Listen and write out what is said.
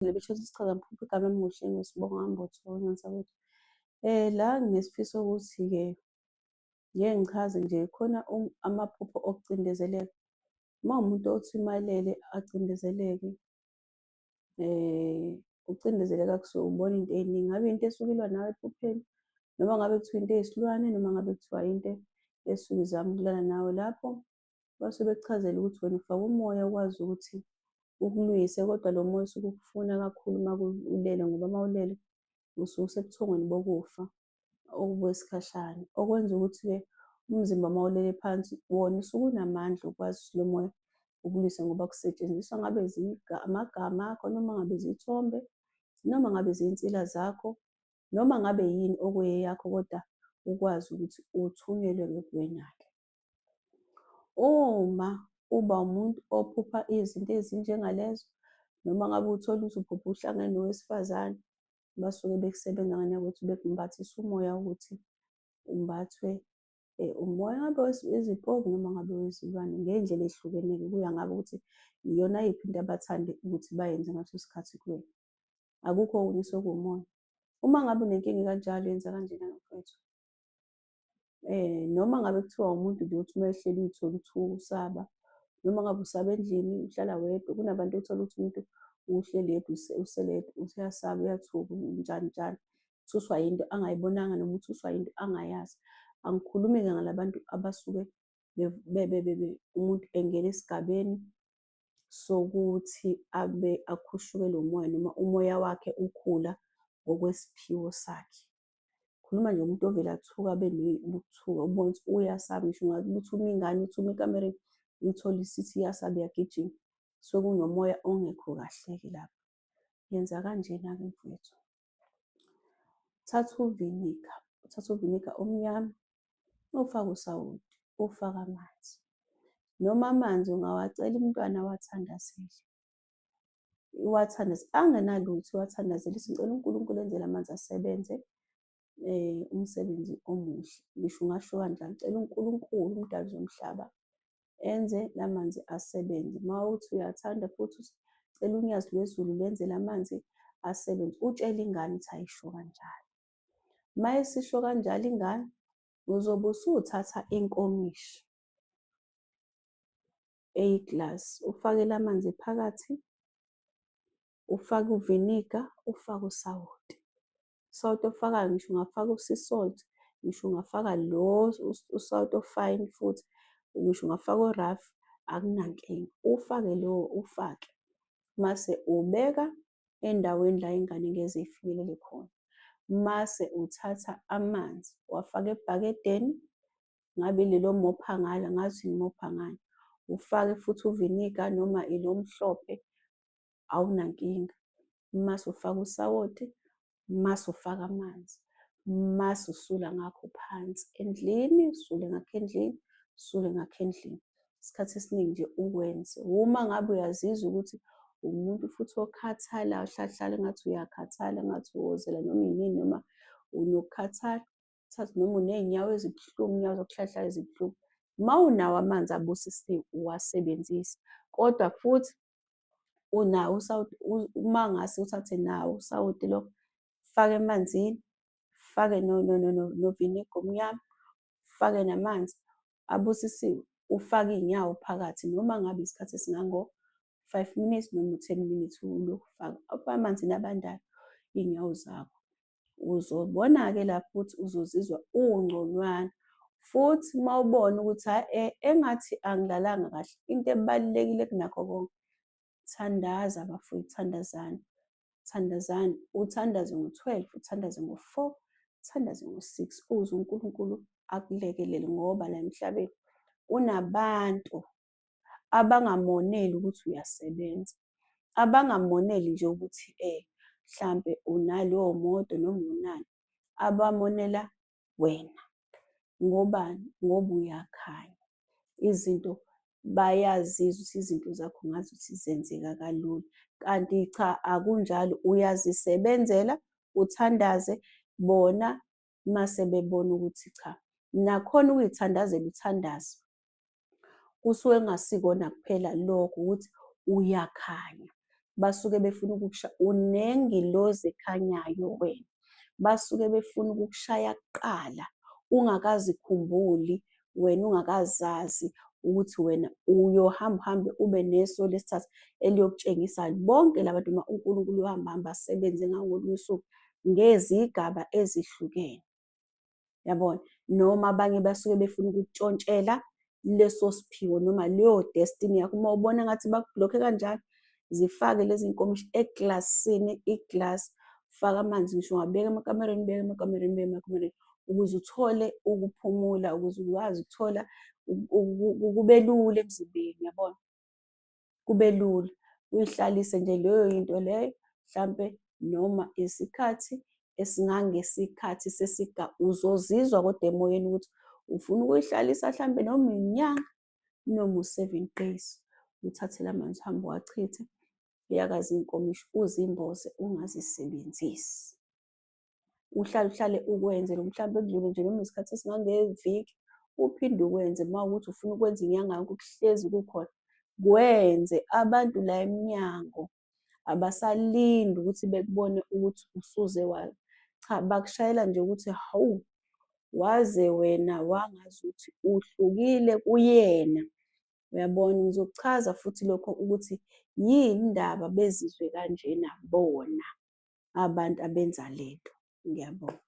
Lebisho sichaza mphuphu igama lami nguHlengiwe Sibonga Mbotho Ncansakwethu. La nginesifiso ukuthi-ke ngike ngichaze nje khona amaphupho okucindezeleka. Uma uwumuntu othi uma elele acindezeleke, ukucindezeleka kusuke ubona iy'nto ey'ningi. Ngabe into esuke ilwa nawe ephupheni, noma ngabe kuthiwa into eyisilwane, noma ngabe kuthiwa into esuke izama ukulala nawe. Lapho basuke bekuchazela ukuthi wena ufakwe umoya okwazi ukuthi ukulwise, kodwa lo moya usuke ukufuna kakhulu uma ulele ngoba uma ulele usuke usebuthongweni bokufa okwesikhashana. Okwenza ukuthi-ke umzimba uma ulele phansi wona usuke unamandla okwazi ukuthi lo moya ukulwise ngoba kusetshenziswa ngabe amagama akho, noma ngabe ziy'thombe, noma ngabe ziyinsila zakho, noma ngabe yini okuyeyakho kodwa ukwazi ukuthi uthunyelwe-ke kuwena-ke. Uma uba umuntu ophupha izinto ezinjengalezo, noma ngabe uthole ukuthi uphupha uhlangene nowesifazane, basuke bekusebenza ngane yakwethu, bekumbathisa umoya wokuthi umbathwe umoya ngabe wezipoki noma ngabe owezilwane ngey'ndlela ey'hlukene-ke, kuya ngabo ukuthi iyona yiphi into abathande ukuthi bayenze ngaleso sikhathi kuwena. Akukho okunye sekuwumoya. Uma ngabe unenkinga ekanjalo yenza kanjena mfowethu. Noma ngabe kuthiwa umuntu nje uthi uma ehleli uy'thole uthuka usaba, noma ngabe usaba endlini uhlala wedwa, kunabantu othola ukuthi umuntu uhleli yedwa usele yedwa useyasaba uyathuka njani njani, uthuswa yinto angayibonanga noma uthuswa yinto angayazi. Angikhulumi-ke ngala bantu abasuke umuntu engena esigabeni sokuthi abe akhushukelwe umoya noma umoya wakhe ukhula ngokwesiphiwo sakhe. Khuluma nje umuntu ovele athuke abe nokuthuka ubone ukuthi uyasaba ngisho ungathi uma ingane uthi uma ekamereni uyithole isithi iyasaba iyagijima. Kusuke kunomoya ongekho kahle-ke lapho. Yenza kanjena-ke mfowethu, thatha uviniga, uthathe uviniga omnyama ufake usawoti, ufake amanzi. Noma amanzi ungawacela umntwana awathandazele. Uwathandaze angenalutho uwathandazele uthi ngicela uNkulunkulu enze la manzi asebenze umsebenzi omuhle. Ngisho ungasho kanjalo, cela uNkulunkulu uMdali womhlaba enze la manzi asebenze. Uma uthi uyathanda futhi uthi cela uNyazi lwezulu lenze la manzi asebenze, utshele ingane ukuthi ayisho kanjalo. Uma isisho kanjalo ingane, uzobe usuthatha inkomishi eyiglasi, ufake la manzi phakathi, ufake uviniga, ufake usawoti. Usawoti ofakayo ngisho ungafaka u-sea salt, ngisho ungafaka lo usawoti o-fine futhi, ngisho ungafaka o-rough, akunankinga. Ufake lowo ufake, mase ubeka endaweni la ingane ngeze ifinyelele khona. Mase uthatha amanzi uwafaka ebhakedeni, ngabe ilelo mopha ngalo, angazi ngimopha ngani, ufake futhi uviniga noma ilo omhlophe, awunankinga. Mase ufaka usawoti, mase ufaka amanzi, mase usula ngakho phansi endlini, usule ngakho endlini, usule ngakho endlini. Isikhathi esiningi nje ukwenze. Uma ngabe uyazizwa ukuthi umuntu futhi okhathalayo, ohlala engathi uyakhathala, engathi uwozela noma inini noma unokukhathala, thatha noma uney'nyawo ezibuhlungu, iy'nyawo zokuhlala zibuhlungu. Uma unawo amanzi abusisiwe uwasebenzise, kodwa futhi unawo usawoti, uma ngase uthathe nawo usawoti lo, fake emanzini, fake noviniga omnyama, ufake namanzi abusisiwe, ufake iy'nyawo phakathi noma ngabe isikhathi esingango-five minutes noma u-ten minutes ulokhu ufaka, ufake emanzini abandayo iy'nyawo zakho. Uzobona-ke lapho ukuthi uzozizwa ungconywana futhi uma ubona ukuthi hhayi engathi angilalanga kahle, into ebalulekile kunakho konke, thandaza bafowethu, thandazani, thandazani, uthandaze ngo-12, uthandaze ngo-four, uthandaze ngo-six, uze uNkulunkulu akulekelele ngoba la emhlabeni kunabantu abangamoneli ukuthi uyasebenza, abangamoneli nje ukuthi mhlampe unaleyo moto noma unani, abamonela wena. Ngobani? Ngoba uyakhanya. Izinto bayazizwa ukuthi izinto zakho ngazuthi zenzeka kalula, kanti cha akunjalo, uyazisebenzela, uthandaze, bona mase bebona ukuthi cha. Nakhona ukuy'thandazela uthandaze kusuke kungasikona kuphela lokho ukuthi uyakhanya. Basuke befuna ukukushaya, unengilozi ekhanyayo wena. Basuke befuna ukukushaya kuqala ungakazikhumbuli wena, ungakazazi ukuthi wena uyohamba uhambe ube neso lesithathu eliyokutshengisa bonke la bantu. uNkulunkulu uyohamba ahambe asebenze ngangolunye usuku ngezigaba ezihlukene. Yabona? Noma abanye basuke befuna ukukutshontshela leso siphiwo noma leyo destiny yakho. Uma ubona ngathi baku-block-e kanjalo, zifake lezi nkomishi eglasini, iglasi, faka amanzi, ngisho ungabeka emakamereni, ubeke emakamereni, ubeke emakamereni, ukuze uthole ukuphumula, ukuze ukwazi ukuthola kube lula emzimbeni, uyabona? Kube lula. Uyihlalise nje leyo yinto leyo, mhlampe noma isikhathi esingangesikhathi uzozizwa kodwa emoyeni ukuthi ufuna ukuyihlalisa hlampe noma inyanga noma u-seven days. Uthathe la manzi uhambe uwachithe, uyakaze iy'nkomishi uzimboze ungazisebenzisi. Uhlale uhlale ukwenze lokhu, mhlampe kudlule nje noma isikhathi esingangeviki, uphinde ukwenze. Uma kuwukuthi ufuna ukwenza inyanga yonke kuhlezi kukhona, kwenze. Abantu la emnyango abasalindi ukuthi bekubone ukuthi usuze cha, bakushayela nje ukuthi hawu, waze wena wangazuthi uhlukile kuyena. Uyabona? Ngizokuchaza futhi lokho ukuthi yini ndaba bezizwe kanjena bona abantu abenza lento. Ngiyabonga.